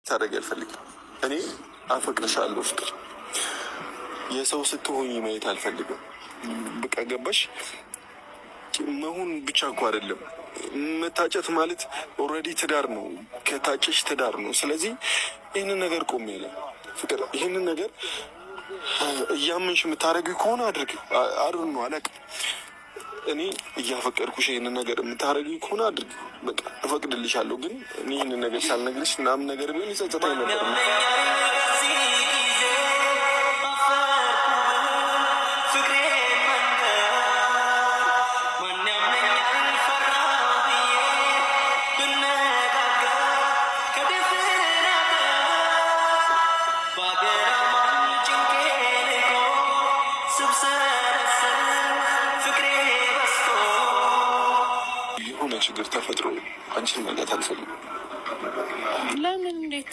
ታደርጊ አልፈልግም። እኔ አፈቅርሻለሁ ፍቅር፣ የሰው ስትሆኝ ማየት አልፈልግም። በቃ ገባሽ? መሆን ብቻ እኮ አይደለም መታጨት ማለት already ትዳር ነው። ከታጨሽ ትዳር ነው። ስለዚህ ይህንን ነገር ቆም ያለ ፍቅር፣ ይህንን ነገር እያመንሽ የምታደርጊው ከሆነ አድርግ። አድር ነው አላውቅም። እኔ እያፈቀድኩሽ ይህንን ነገር የምታደርጊው ከሆነ አድርግ፣ በቃ እፈቅድልሻለሁ። ግን እኔ ይህንን ነገር ሳልነግርሽ ምናምን ነገር ቢሆን ይጸጽታኝ ነበር። የሆነ ችግር ተፈጥሮ አንቺን ማጣት አልፈልግም። ለምን? እንዴት?